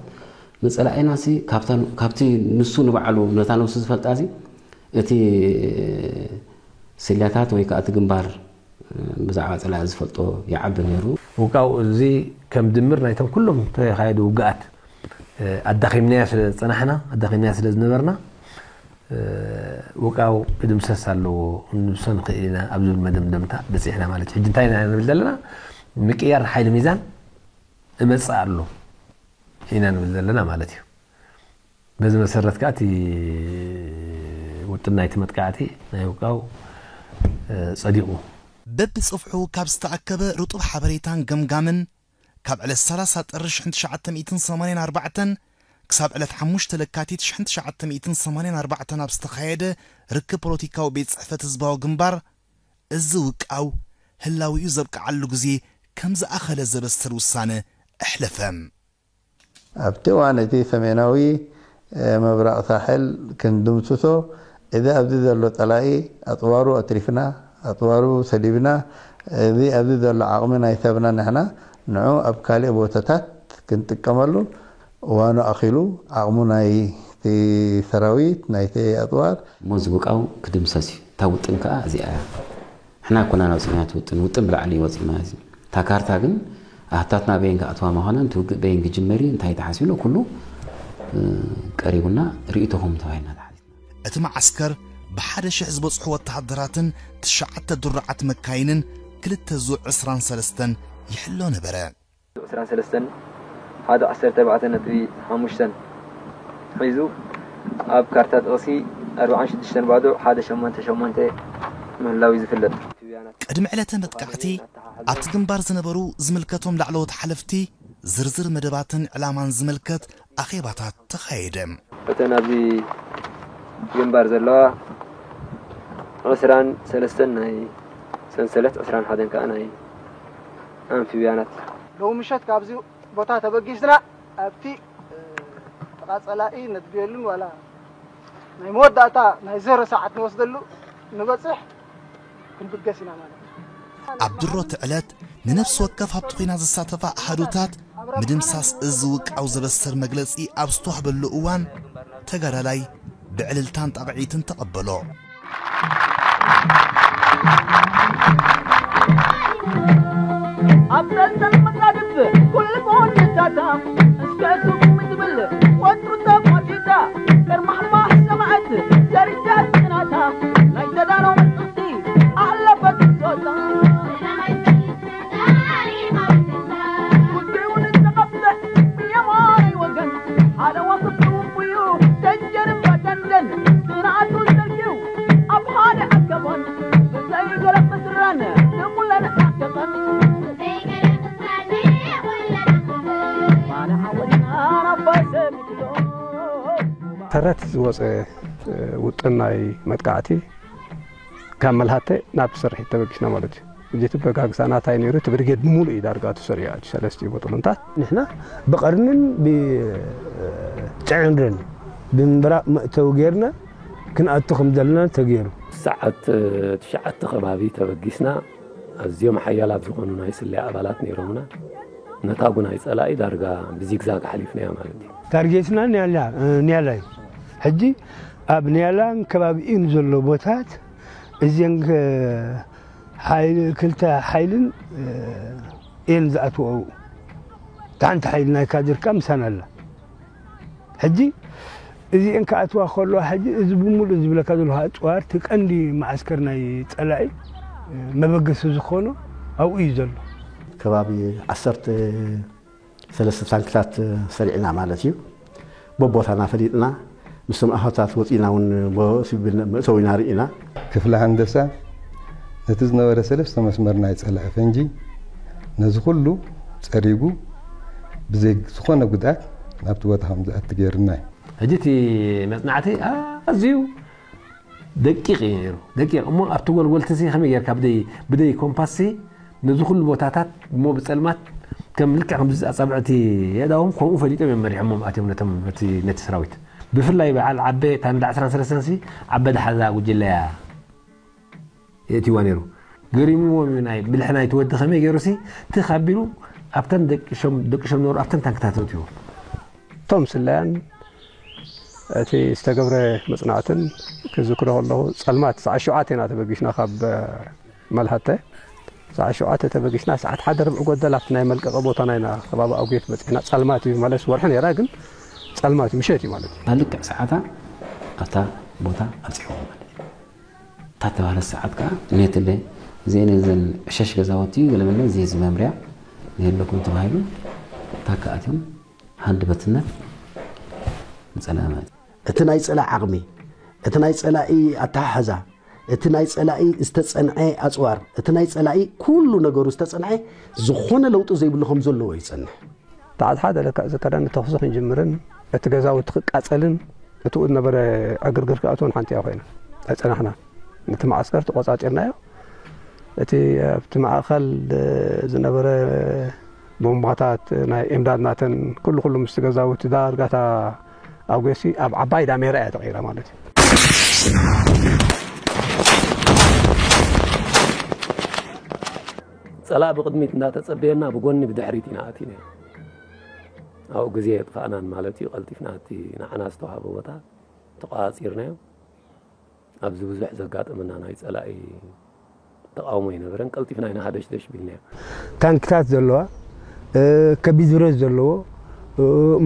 ንጸላኢናሲ ካብታ፣ ካብቲ ንሱ ንባዕሉ ነታ ነብሱ ዝፈልጣሲ እቲ ስልያታት ወይ ከኣ እቲ ግንባር ብዛዕባ ጸላኢ ዝፈልጦ ይዓቢ ነይሩ። ውቃው እዚ ከም ድምር ናይቶም ኩሎም ተኻየዱ ውግኣት፣ እ፣ ኣዳኺምናዮ ስለ ዝጸናሕና፣ ኣዳኺምናዮ ስለ ዝነበርና፣ እ፣ ውቃው ክድምሰስ ኣለዎ፣ ክንድምስሶ ንኽእል ኢና ኣብ ዝብል መደምደምታ በጺሕና ማለት እዩ። ሕጂ እንታይ ኢና ንብል ዘለና? ምቅያር ሓይሊ ሚዛን እመጽእ ኣሎ ኢና ንብል ዘለና ማለት እዩ። በዚ መሰረት ከኣ እቲ ውጥን ናይቲ መጥቃዕቲ ናይ ውቃው፣ እ፣ ጸዲቑ። በብጽፍሑ ካብ ዝተኣከበ ርጡብ ሓበሬታን ገምጋምን፣ ካብ ዕለት ሰላሳ ጥሪ ሽሕን ትሽዓተ ሚእትን ሰማንያን ኣርባዕተን ክሳብ ዕለት ሓሙሽተ ለካቲት ሽሕን ትሽዓተ ሚእትን ሰማንያን ኣርባዕተን ኣብ ዝተኻየደ ርክብ ፖለቲካዊ ቤት ጽሕፈት ህዝባዊ ግንባር፣ እዚ ውቃው ህላዊኡ ዘብቅዓሉ ግዜ ከም ዝኣኸለ ዘበስር ውሳነ ኣሕለፈ። ኣብቲ እዋን እቲ ሰሜናዊ፣ እ፣ ምብራቕ ሳሕል ክንድምስሶ፣ እዚ ኣብዚ ዘሎ ጸላኢ ኣጽዋሩ ኣትሪፍና፣ ኣጽዋሩ ሰሊብና፣ እዚ ኣብዚ ዘሎ ዓቕሚ ናይ ሰብና ንሕና ንዑ ኣብ ካልእ ቦታታት ክንጥቀመሉ እዋኑ ኣኺሉ፣ ዓቕሙ ናይቲ ሰራዊት፣ ናይቲ ኣጽዋር። እሞ እዚ ውቃው ክድምሰስ እዩ። እታ ውጥን ከኣ እዚኣ እያ። ንሕና ኣይኮናን ኣውጺእናዮ እቲ ውጥን፣ ውጥን ብላዕሊ እዩ ወጺእና። እዚ እታ ካርታ ግን ኣህታትና በየን ክኣትዋ ምዃናን እቲ ውግእ በየን ክጅመር እዩ፣ እንታይ ተሓሲቡ ኩሉ፣ እ፣ ቀሪቡና ርእይቶኹም ተባሂልና ተሓቲትና። እቲ መዓስከር ብሓደ ሽሕ ዝበጽሑ ወተሃደራትን ትሽዓተ ድሩዓት መካይንን ክልተ ዙ ዕስራን ሰለስተን ይሕሎ ነበረ። ዕስራን ሰለስተን ሓደ ዓሰርተ ኣርባዕተ ነጥቢ ሓሙሽተ ሒዙ ኣብ ካርታ ጥቕሲ ኣርባዓን ሽዱሽተን ባዶ ሓደ ሸሞንተ ሸሞንተ ምህላው እዩ ዝፍለጥ። ቅድሚ ዕለተ መጥቃዕቲ ኣብቲ ግንባር ዝነበሩ ዝምልከቶም ላዕለዎት ሓለፍቲ ዝርዝር መደባትን ዕላማን ዝምልከት ኣኼባታት ተኻየደ። እተን ኣብዚ ግንባር ዘለዋ ዕስራን ሰለስተን ናይ ሰንሰለት፣ ዕስራን ሓደን ከኣ ናይ ኣምፊብያናት። ሎሚ ምሸት ካብዚ ቦታ ተበጊስና ኣብቲ፣ እ፣ ጥቓ ጸላኢ ነድብየሉን ዋላ ናይ መወዳእታ ናይ ዜሮ ሰዓት ንወስደሉ ንበጽሕ ክንብገስ ኢና ማለት እዩ። ኣብ ድሮቲ ዕለት ንነፍሲ ወከፍ ኣብቲ ኲናት ዝሳተፋ ኣሃዱታት ምድምሳስ እዚ ውቃው ዘበስር መግለጺ ኣብ ዝተዋህበሉ እዋን፣ ተጋዳላይ ብዕልልታን ጣቕዒትን ተቐበሎ። ኣብ ሰልሰል መጋድፍ ኩሉ ጎኒታታ እስከ ሱም ትብል ወትሩ ተፋቲታ፣ ከርማሕማሕ ሰማዕት ደረጃ ጽናታ ናይ ተዳሎ መጽቕቲ ኣለበት ጾታ። ጉዳዩ ንዝተቐብጸ ብየማናይ ወገን ሓደ ዋስብ ውፉዩ ደጀን እምባ ደንደን ስርዓቱ ዘልዩ ኣብ ሓደ ኣከቦን ብዘይ ገለ ፍስራን ንኹለን ኣከበን። ተረት ዝወፀ ውጥን ናይ መጥቃዕቲ ካብ መልሃተ ናብ ስርሒት ተበጊስና ማለት እዩ። እጅቲ በጋግሳ ናታይ ነይሩ፣ እቲ ብርጌድ ብምሉእ እዩ ዳርጋ ተሰሪዑ፣ እቲ ሰለስቲኡ ቦጥሉንታት። ንሕና ብቐርንን ብጨዕንርን ብምብራቕ መእተዊ ጌርና ክንኣቱ ከም ዘለና ተገይሩ። ሰዓት ትሽዓተ ከባቢ ተበጊስና። ኣዝዮም ሓያላት ዝኾኑ ናይ ስለያ ኣባላት ነይሮምና። ነታ ጉናይ ጸላኢ ዳርጋ ብዚግዛግ ሓሊፍናያ ማለት እዩ። ታርጌትና ኒያላ፣ እ፣ ኒያላ እዩ። ሕጂ ኣብ ኒያላን ከባቢኡን ዘሎ ቦታት እዚን ከ-፣ ሓይል-፣ ክልተ ሓይልን፣ እ፣ እየን ዝኣትወኡ። እታ ሓንቲ ሓይል ናይ ካድር ከኣ ምሳና ኣላ። ሕጂ እዚአን ክኣትዋ ከለዋ ሕጂ እዚ ብምሉእ ዝብለካ ዘለኹ ኣፅዋር እቲ ቀንዲ መዓስከር ናይ ፀላኢ መበገሲ ዝኾኖ ኣብኡ እዩ ዘሎ። ከባቢ ዓሰርተ ሰለስተ ታንክታት ሰሪዕና ማለት እዩ። በቦታና ፈሊጥና ምስቶም ኣሃታት ወፂና እውን መእተዊና ርኢና። ክፍለ ሃንደሳ ነቲ ዝነበረ ሰለስተ መስመር ናይ ፀላኢ ፈንጂ ነዚ ኩሉ ፀሪጉ ብዘይ ዝኾነ ጉድኣት ናብቲ ቦታ ከም ዝኣቲ ገይሩና እዩ። ሕጂ እቲ መፅናዕቲ ኣዝዩ ደቂቕ እዩ ነይሩ። ደቂቕ እሞ ኣብቲ ጎልጎልቲ ሲ ከመይ ጌርካ ብደይ ብደይ ኮምፓስ ሲ ነዚ ኩሉ ቦታታት እሞ ብፀልማት ከም ልክዕ ከምዚ ኣፃብዕቲ የእዳዎም ከምኡ ፈሊጦም እዮም መሪሖሞም ኣትዮም ነቶም ነቲ ነቲ ሰራዊት። ብፍላይ በዓል ዓበ እታ ንዳ ዕስራን ሰለስተን ሲ ዓበ ድሓዛ ጉጅለ እያ የእትይዋ ነይሩ። ገሪምዎም እዩ ናይ ብልሒ ናይቲ ወዲ ከመይ ገይሩ ሲ ትኽ ኣቢሉ ኣብተን ደቂሾም ደቂሾም ነበሩ ኣብተን ታንክታት ኣእትይዎም። እቶም ስለያን እቲ ዝተገብረ መፅናዕትን ክዝክሮ ከለኹ ፀልማት ሰዓት ሸውዓተ ኢና ተበጊስና ካብ መልሃተ ሰዓት ሸውዓተ ተበጊስና ሰዓት ሓደ ርብዒ ጎደል ኣብቲ ናይ መልቀቂ ቦታና ኢና ከባቢ ኣጉየት በፂሕና ፀልማት እዩ ማለት ወርሒ ነይራ ግን ፀልማት እዩ ምሸት እዩ ማለት እዩ። ኣብ ልክዕ ሰዓታ ኣብታ ቦታ ኣብፂሕዎ ማለት እዩ። እታ ተባህለት ሰዓት ከዓ ኔትለ እዚአን እዘን ዕሸሽ ገዛውቲ ገለመለ እዚ ህዝቢ መምርያ ይህለኩም ተባሂሉ ታካ ኣትዮም ሃንድ በትነት ንፀላኢ ማለት እዩ። እቲ ናይ ፀላኢ ዓቕሚ፣ እቲ ናይ ፀላኢ ኣተሓሕዛ፣ እቲ ናይ ፀላኢ ዝተፀንዐ ኣፅዋር፣ እቲ ናይ ፀላኢ ኩሉ ነገሩ ዝተፀንዐ ዝኾነ ለውጢ ዘይብሉ ከም ዘለዎ እዩ ዝፀንሕ። ሰዓት ሓደ ለክዕ ዝከዳን ተኹሲ ክንጅምርን እቲ ገዛውቲ ክቃፀልን እትኡ ዝነበረ ዕግርግር ክኣትወን ሓንቲ እያ ኮይና ኣይፀናሕና። ነቲ መዓስከር ተቆፃፂርናዮ። እቲ ኣብቲ ማእኸል ዝነበረ ቦምባታት ናይ ኤምዳድ ናተን ኩሉ ኩሉ ምስቲ ገዛውቲ ዳርጋታ ኣብ ጎሲ ኣብ ዓባይ ዳሜራ እያ ተቐይራ ማለት እዩ። ጸላእ ብቕድሚት እንዳተጸበየና ብጎኒ ብድሕሪት ኢና ኣቲና። ኣብኡ ግዜ የጥፋእናን ማለት እዩ። ቀልጢፍና እቲ ንዓና ዝተዋህበ ቦታ ተቋጺርናዮ። ኣብዚ ብዙሕ ዘጋጠመና ናይ ጸላኢ ተቃውሞ ኣይነበረን። ቀልጢፍና ኢና ሃደሽደሽ ቢልናዮ። ታንክታት ዘለዋ፣ ከቢድ ብረት ዘለዎ፣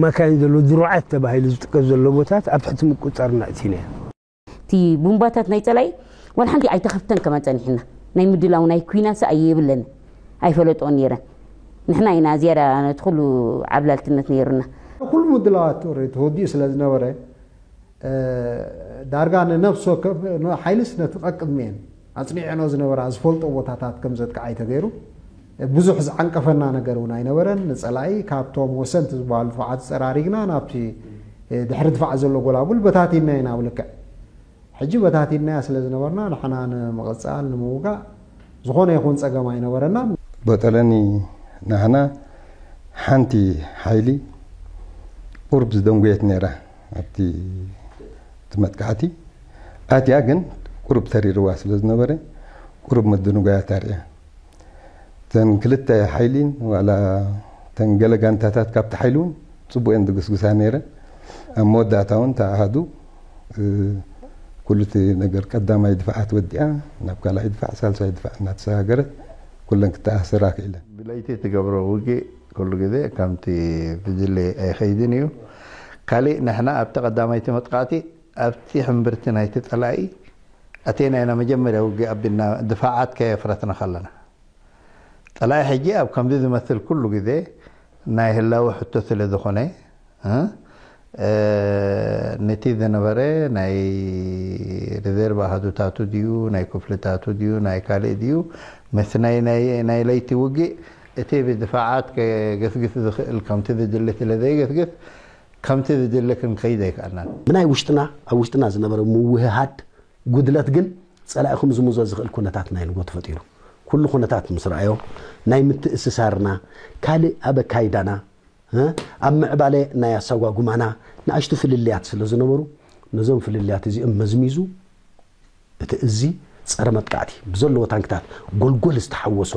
መካይን ዘለዎ፣ ድሩዓት ተባሂሉ ዝጥቀስ ዘሎ ቦታት ኣብ ትሕቲ ምቁጽጻርና ኣእቲናዮ። እቲ ቡምባታት ናይ ጸላኢ ዋላ ሓንቲ ኣይተኸፍተን ከማን ጸኒሕና። ናይ ምድላው ናይ ኲናት ሰኣይ የብለን ኣይፈለጦን ነይረን። ንሕና ኢና ዝያዳ ነቲ ኩሉ ዓብላልትነት ነይሩና። ኩሉ ምድላዋት ተወዲኡ ስለ ዝነበረ ዳርጋ ንነብሲ ወከፍ ሓይልስ ነቲ ቀቅድሚኤን ኣጽኒዐኖ ዝነበራ ዝፈልጦ ቦታታት ከም ዘጥቅዓ እዩ ተገይሩ። ብዙሕ ዝዓንቀፈና ነገር እውን ኣይነበረን። ንጸላኢ ካብቶም ወሰንቲ ዝበሃሉ ድፋዓት ጸራሪግና ናብቲ ድሕሪ ድፋዕ ዘሎ ጎላጉል በታቲና ኢና ብልክዕ። ሕጂ በታቲናያ ስለ ዝነበርና ንሕና ንምቕጻል ንምውጋእ ዝኾነ ይኹን ጸገም ኣይነበረናን። ቦጠለኒ ንሕና ሓንቲ ሓይሊ ቁርብ ዝደንጎየት ነይራ ኣብቲ እቲ መጥቃዕቲ ኣትያ ግን ቁሩብ ተሪርዋ ስለ ዝነበረ ቁሩብ ምድንጓያት ኣርእያ። እተን ክልተ ሓይሊን ዋላ እተን ገለ ጋንታታት ካብቲ ሓይሊ እውን ፅቡቅ እየን ዝግስግሳ ነይረን። ኣብ መወዳእታ እውን እታ ኣሃዱ ኩሉ እቲ ነገር ቀዳማይ ድፋዓት ወዲኣ ናብ ካልኣይ ድፋዕ ሳልሳይ ድፋዕ እናተሰጋገረት ኩለን ክተኣሳሰራ ክኢለን። ብለይቲ እትገብሮ ውግእ ኩሉ ግዜ ከምቲ ዝድለ ኣይኸይድን እዩ። ካሊእ ንሕና ኣብቲ ቀዳማይቲ መጥቃዕቲ ኣብቲ ሕምብርቲ ናይቲ ጸላኢ ኣቴና ኢና መጀመርያ ውግእ ኣቢልና ድፋዓት ከየፍረትና ከለና። ጸላኢ ሕጂ ኣብ ከምዚ ዝመስል ኩሉ ግዜ ናይ ህላወ ሕቶ ስለ ዝኾነ ነቲ ዝነበረ ናይ ሪዘርቭ ኣሃዱታቱ ድዩ ናይ ክፍልታቱ ድዩ ናይ ካልእ ድዩ ምስ ናይ ናይ ለይቲ ውግእ እቲ ብድፋዓት ከገስግስ ዝኽእል ከምቲ ዝድለ ስለ ዘይገስግስ ከምቲ ዝድለ ክንከይድ ኣይከኣልናን። ብናይ ውሽጥና ኣብ ውሽጥና ዝነበረ ምውህሃድ ጉድለት ግን ጸላኢ ክምዝምዞ ዝኽእል ኩነታት ናይ ንጎ ተፈጢሩ። ኩሉ ኩነታት ምስ ረኣዮ ናይ ምትእስሳርና ካልእ ኣብ ኣካይዳና ኣብ ምዕባለ ናይ ኣሰጓጉማና ንኣሽቱ ፍልልያት ስለ ዝነበሩ ነዞም ፍልልያት እዚኦም መዝሚዙ እቲ እዚ ጸረ መጥቃዕቲ ብዘለዎ ታንክታት ጎልጎል ዝተሓወሶ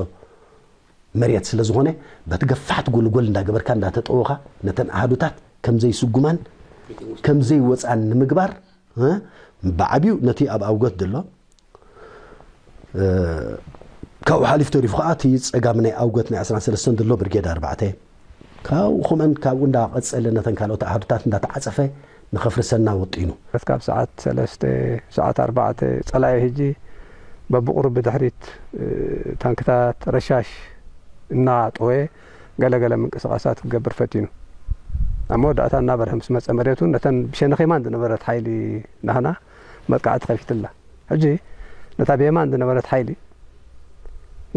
መሬት ስለ ዝኾነ በቲ ገፋሕቲ ጎልጎል እንዳገበርካ እንዳተጠወኻ ነተን ኣሃዱታት ከም ዘይስጉማን ከም ዘይወፃን ንምግባር ብዓብዩ ነቲ ኣብ ኣውገት ዘሎ ካብኡ ሓሊፍ ተሪፉ ከዓ እቲ ፀጋም ናይ ኣውገት ናይ ዕስራን ሰለስተን ዘሎ ብርጌድ ኣርባዕተ ካብኡ ከምአን ካብኡ እንዳቀፀለ ነተን ካልኦት ኣሃዱታት እንዳተዓፀፈ ንኸፍርሰና ወጢኑ። ካብ ሰዓት ሰለስተ፣ ሰዓት ኣርባዕተ ጸላኢ ሕጂ በብቑሩብ ብድሕሪት ታንክታት ረሻሽ እናጠወየ ገለገለ ምንቅስቓሳት ክገብር ፈቲኑ። ኣብ መወዳእታ እናበርሀ ምስ መጸ መሬቱ ነተን ብሸነኽ የማን ዝነበረት ሓይሊ ናህና መጥቃዕቲ ከፊትላ። ሕጂ ነታ ብየማን ዝነበረት ሓይሊ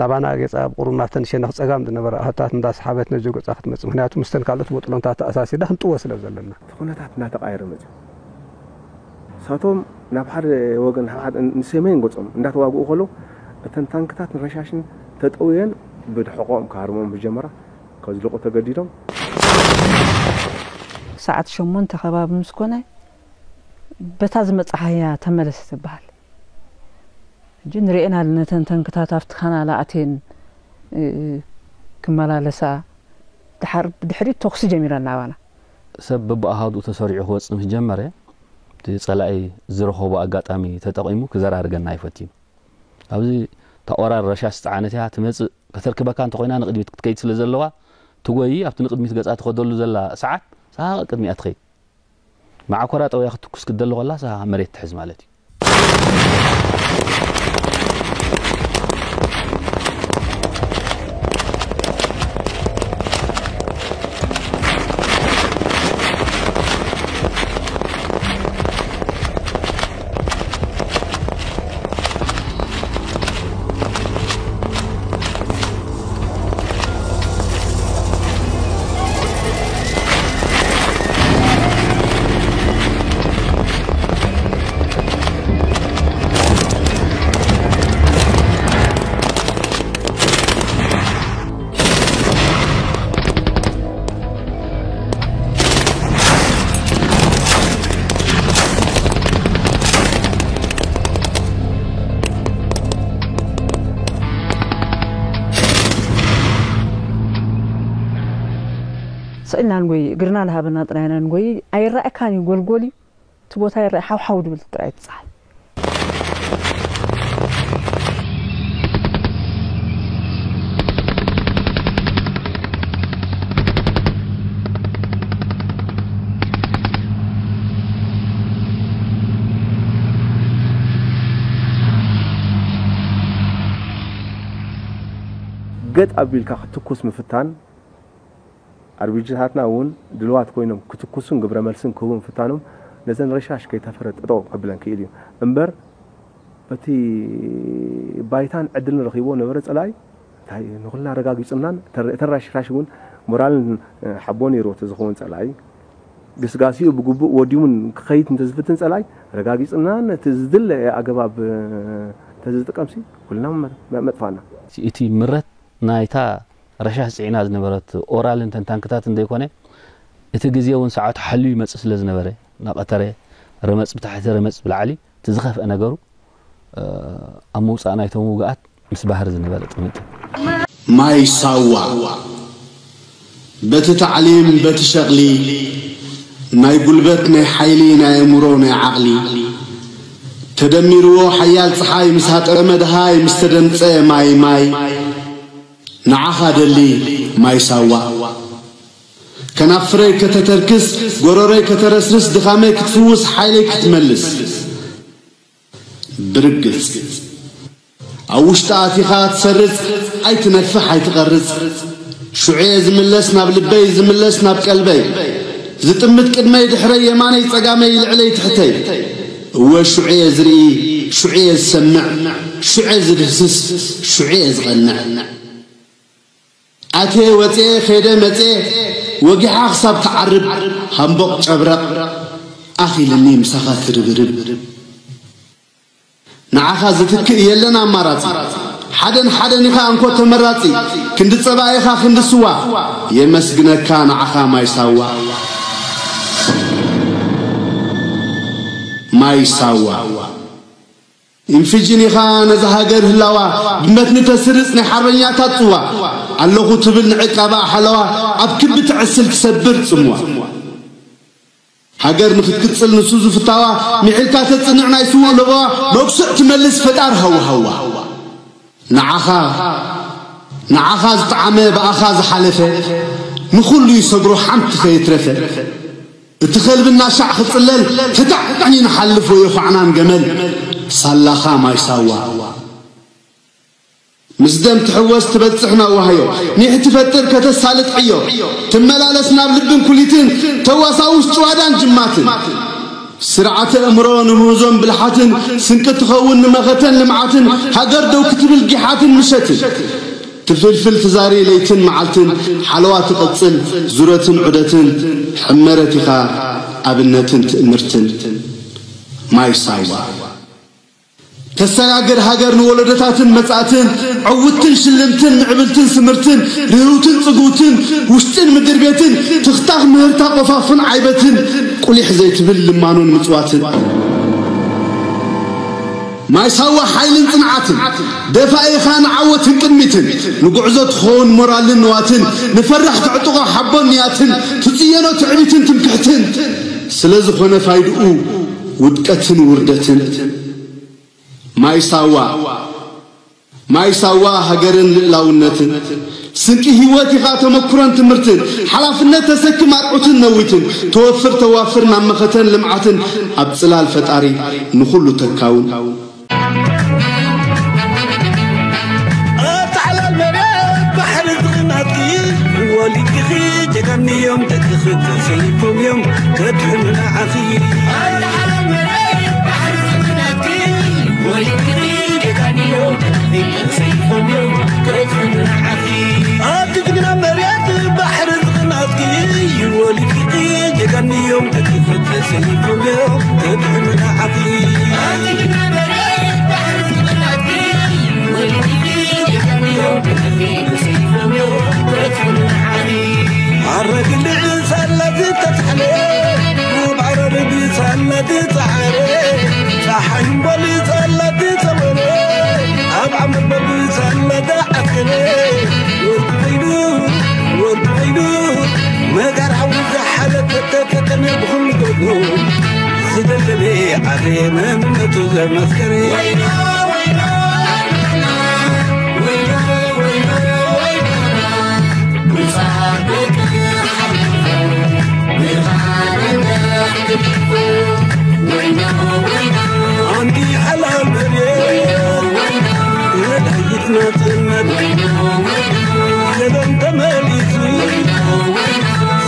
ናባና ገጻ ኣብ ቁሩብ ናተን ሸነኽ ጸጋም ዝነበራ ኣህታት እንዳሰሓበት ነዚ ገጻ ክትመጽእ፣ ምኽንያቱ ምስተን ካልኦት ቦጥሎንታት ተኣሳሲዳ ክንጥወ ስለ ዘለና። እቲ ኩነታት እናተቓየረ መጽዩ። ንሳቶም ናብ ሓደ ወገን ናብ ሓደ ንሰሜን ገጾም እንዳተዋግኡ ከለዉ እተን ታንክታት ንረሻሽን ተጠውየን ብድሕቖም ክሃርሞም ብጀመራ ከዝልቑ ተገዲዶም። ሰዓት ሸሞንተ ከባቢ ምስ ኮነ በታ ዝመጻሃያ ተመለስ ትበሃል። ሕጂ ንርእየን ኣለና ነተን ተንክታት ኣብቲ ካናል ኣትየን ክመላለሳ። ድሓር ብድሕሪት ተኹሲ ጀሚረን ናባና። ሰብ በብኣሃዱኡ ተሰሪዑ ክወጽእ ምስ ጀመረ፣ እቲ ጸላኢ ዝረኸቦ ኣጋጣሚ ተጠቒሙ ክዘራርገና እዩ ፈቲኑ። ኣብዚ እታ ኦራል ረሻሽ ዝጸዓነት እያ ትመጽእ፣ ከተርክበካ እንተኾይና ንቕድሚት ክትከይድ ስለ ዘለዋ ትጎዪ፣ ኣብቲ ንቕድሚት ገጻ ትኸደሉ ዘላ ሰዓት ንሳ ቅድሚኣ ትኸይድ። መዓኮራ ጠውያ ክትትኩስ ክትደሊ ከላ ንሳ መሬት ትሕዝ ማለት እዩ። ስእልና ንጎይ እግርና ልሃበና ጥራይና ንጎይ ኣይረኣካን እዩ ጎልጎል እዩ። እቲ ቦታ ይረኣ ሓውሓው ድብል ጥራይ ትጻል። ገጥ ኣቢልካ ክትኩስ ምፍታን ኣርቢጅታትና እውን ድልዋት ኮይኖም ክትኩሱን ግብረ መልስን ክህቡ ምፍታኖም ነዘን ረሻሽ ከይተፈረ ጠጠው ከብለን ክኢል እዩ እምበር በቲ ባይታን ዕድልን ረኺቦ ነበረ ጸላኢ እንታይ ንኹልና ኣረጋጊጹናን እተን ረሽራሽ እውን ሞራልን ሓቦ ነይሩ እቲ ዝኸውን ጸላኢ ግስጋሲኡ ብግቡእ ወዲሙን ክኸይድ እንተዝፍትን ጸላኢ ረጋጊጹናን እቲ ዝድለ ኣገባብ እንተዝጥቀምሲ ኩልና መጥፋና። እቲ ምረት ናይታ ረሻሽ ጽዒና ዝነበረት ኦራልን ተን ታንክታትን ዘይኮነ፣ እቲ ግዜ እውን ሰዓቱ ሓልዩ ይመጽእ ስለ ዝነበረ፣ እናቐተረ፣ ረመጽ ብታሕቲ ረመጽ ብላዕሊ፣ እቲ ዝኸፍአ ነገሩ፣ ኣብ ምውጻእ ናይቶም ውግኣት ምስ ባህሪ ዝነበረ ጥምጥም። ማይ ሳዋ፣ በቲ ታዕሊም፣ በቲ ሸቕሊ፣ ናይ ጉልበት፣ ናይ ሓይሊ፣ ናይ ኣእምሮ፣ ናይ ዓቕሊ፣ ተደሚርዎ ሓያል ጸሓይ ምስ ሃጠመ ደሃይ ምስ ተደምጸ ማይ ማይ ንዓኻ ደሊ ማይ ሳዋ ከናፍረይ ከተተርክስ ጎረረይ ከተረስርስ ድኻመይ ክትፍውስ ሓይለይ ክትመልስ ብርግጽ ኣብ ውሽጢ ኣቲኻ ትሰርጽ ኣይትነፍሕ ኣይትቐርጽ ሽዑየ ዝምለስ ናብ ልበይ ዝምለስ ናብ ቀልበይ ዝጥምት ቅድመይ ድሕረይ የማነይ ጸጋመይ ልዕለይ ትሕተይ እወ ሽዑየ ዝርኢ ሽዑየ ዝሰምዕ ሽዑየ ዝድህስስ ሽዑየ ዝቐንዕ ኣቴ ወጼ ኸይደ መጼ ወጊሓ ክሳብ ትዓርብ ሃምቦቕ ጨብረቕ ኣኺልኒ ምሳኻ ትርብርብ ንዓኻ ዝትክእ የለን ኣማራጺ ሓደን ሓደን ኢኻ እንኮ ተመራጺ ክንዲ ጸባ ኢኻ ክንዲ ስዋ የመስግነካ ንዓኻ ማይ ሳዋ ማይ ሳዋ ኢንፊጅን ኢኻ ነዛ ሃገር ህላዋ ብመትኒ ተስርጽ ናይ ሓርበኛታት ጽዋ ኣለኹ ትብል ንዕቃባ ሓለዋ ኣብ ክቢ ትዕስል ትሰብር ጽምዋ ሃገር ንክትቅጽል ንሱ ዝፍታዋ ሚሒልካ ተጽንዕ ናይ ስዉእ ለበዋ መግሱዕ ትመልስ ፈጣር ሃዋሃዋ ንዓኻ ንዓኻ ዝጠዓመ ብኣኻ ዝሓለፈ ንኹሉ ይሰግሮ ሓንቲ ከይትረፈ እቲ ከልቢ እናሻዕ ክጽለል፣ ተታዕጣኒ ንሓልፍ ወዮ ኳዕናን ገመል። ሳላኻ ማይ ሳዋ። ምስ ደም ትሕወስ ትበጽሕ ናዋህዮ። ኒሕ ትፈጥር ከተሳልጥ ዕዮ። ትመላለስ ናብ ልብን ኩሊትን፣ ተዋሳውስ ጭዋዳን ጅማትን። ስርዓተ እምሮ ንምህዞን ብልሓትን፣ ስንቂ ትኸውን ንመኸተን ልምዓትን፣ ሃገር ደው ክትብል ጊሓትን ምሸትን። ትፍልፍል ትዛሪ ለይትን መዓልትን፣ ሓለዋ ትቐጽል ዙረትን ዑደትን፣ ሕመረት ኢኻ ኣብነትን ትእምርትን። ማይ ሳዋ። ተሰጋግር ሃገር ንወለዶታትን መጻእትን፣ ዕውትን ሽልምትን ምዕብልትን ስምርትን፣ ርህውትን ጽግውትን፣ ውሽጥን ምድር ቤትን፣ ትኽታኽ ምህርታ ቆፋፍን ዓይበትን፣ ቁሊሕ ዘይትብል ልማኖን ምጽዋትን። ማይ ሳዋ ሓይልን ጽንዓትን፣ ደፋኢኻ ንዓወትን ቅድሚትን፣ ንጉዕዞ ትኸውን ሞራልን ንዋትን፣ ንፈራሕ ትዕጥቖ ሓቦን ንያትን፣ ትጽየኖ ትዕቢትን ትምክሕትን፣ ስለ ዝኾነ ፋይድኡ ውድቀትን ውርደትን። ማይ ሳዋ፣ ማይ ሳዋ ሃገርን ልእላውነትን፣ ስንቂ ህይወት ኢኻ ተመክሮን ትምህርትን፣ ሓላፍነት ተሰክም ኣርዑትን ነዊትን፣ ተወፍር ተዋፍር ናብ መኸተን ልምዓትን፣ ኣብ ጽላል ፈጣሪ ንኹሉ ተካውን። ኣብታ ሓላል መሬት ባሕሪ ዝቕናጥኪ፣ ወሊድኪ ጀጋኑ እዮም ደቅኺ ተሰሊፎም እዮም ከድሕኑ ንዓኺ። ኣብታ ሓላል መሬት ባሕሪ ዝቕናጥኪ፣ ወሊድኪ ጀጋኑ እዮም ደቅኺ ተሰሊፎም እዮም ከድሕኑ ንዓኺ። ኣብቲ ጅግና መሬት ባሕሪ ዝቕናጥኪ፣ ወሊድኪ ጀጋኑ እዮም ደቅኺ ተሰሊፎም እዮም ከድሕኑ ንዓኺ። ኣብቲ ጅግና መሬት ባሕሪ ዝቕናጥኪ፣ ወሊድኪ ጀጋኑ እዮም ደቅኺ ተሰሊፎም እዮም ከድሕኑ ንዓኺ። ኣረግልዕ ሳላ ዝተታሕለ፣ ኣብ ዓረር ብሳላ ዝጸዓረ፣ ጸሓይ እምበል ሳላ ዝጸወረ፣ ኣብ ዓመት በል ሳላ ዝዓስከረ፣ ወርቂ ኮይኑ፣ ወርቂ ኮይኑ፣ መጋር ሓዊ ዝሓለፈ ተፈተነ ብኹሉ ገድሉ፣ ዝደለለ ዓረ መንነቱ ዘመስከረ። ኣንቲ ሓላል መሬት፣ ገዳይት ናጽነት፣ ዘበን ተመሊሱ፣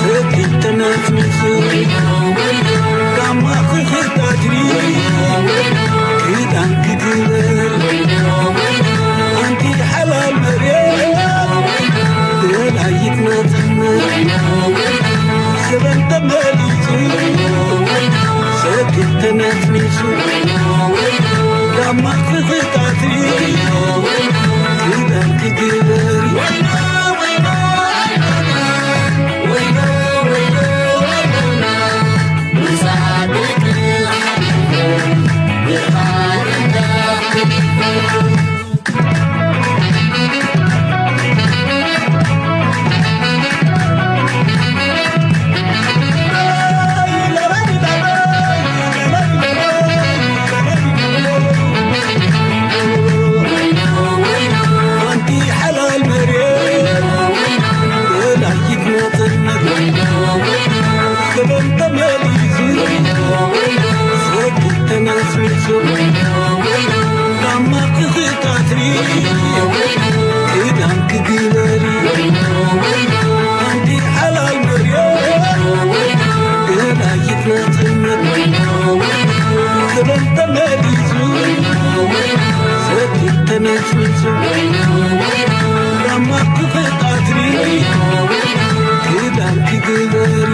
ሰቲት ተነስኒሱ፣ ጋማ ክኽታትሪ፣ ክዳን ክግበር። ኣንቲ ሓላል መሬት፣ ደላይት ናጽነት፣ ዘበን ተመሊሱ፣ ሰቲት ተነስኒሱ፣ ጋማ ክኽታትሪ፣ ክዳን ክግበር። ኣንቲ ሓላል መሬት፣ ወላይት ናጽነት፣ ክብር ተመሊሱ፣ ሰኪት ተነስኒሱ፣ ጋማ ክኽታትሪ፣ ክዳን ክግበሪ፣ ኣንቲ ሓላል መሬት፣ ወላይት ናጽነት፣ ክብር ተመሊሱ፣ ሰኪት ተነስኒሱ፣ ጋማ ክኽታትሪ፣ ክዳን ክግበሪ።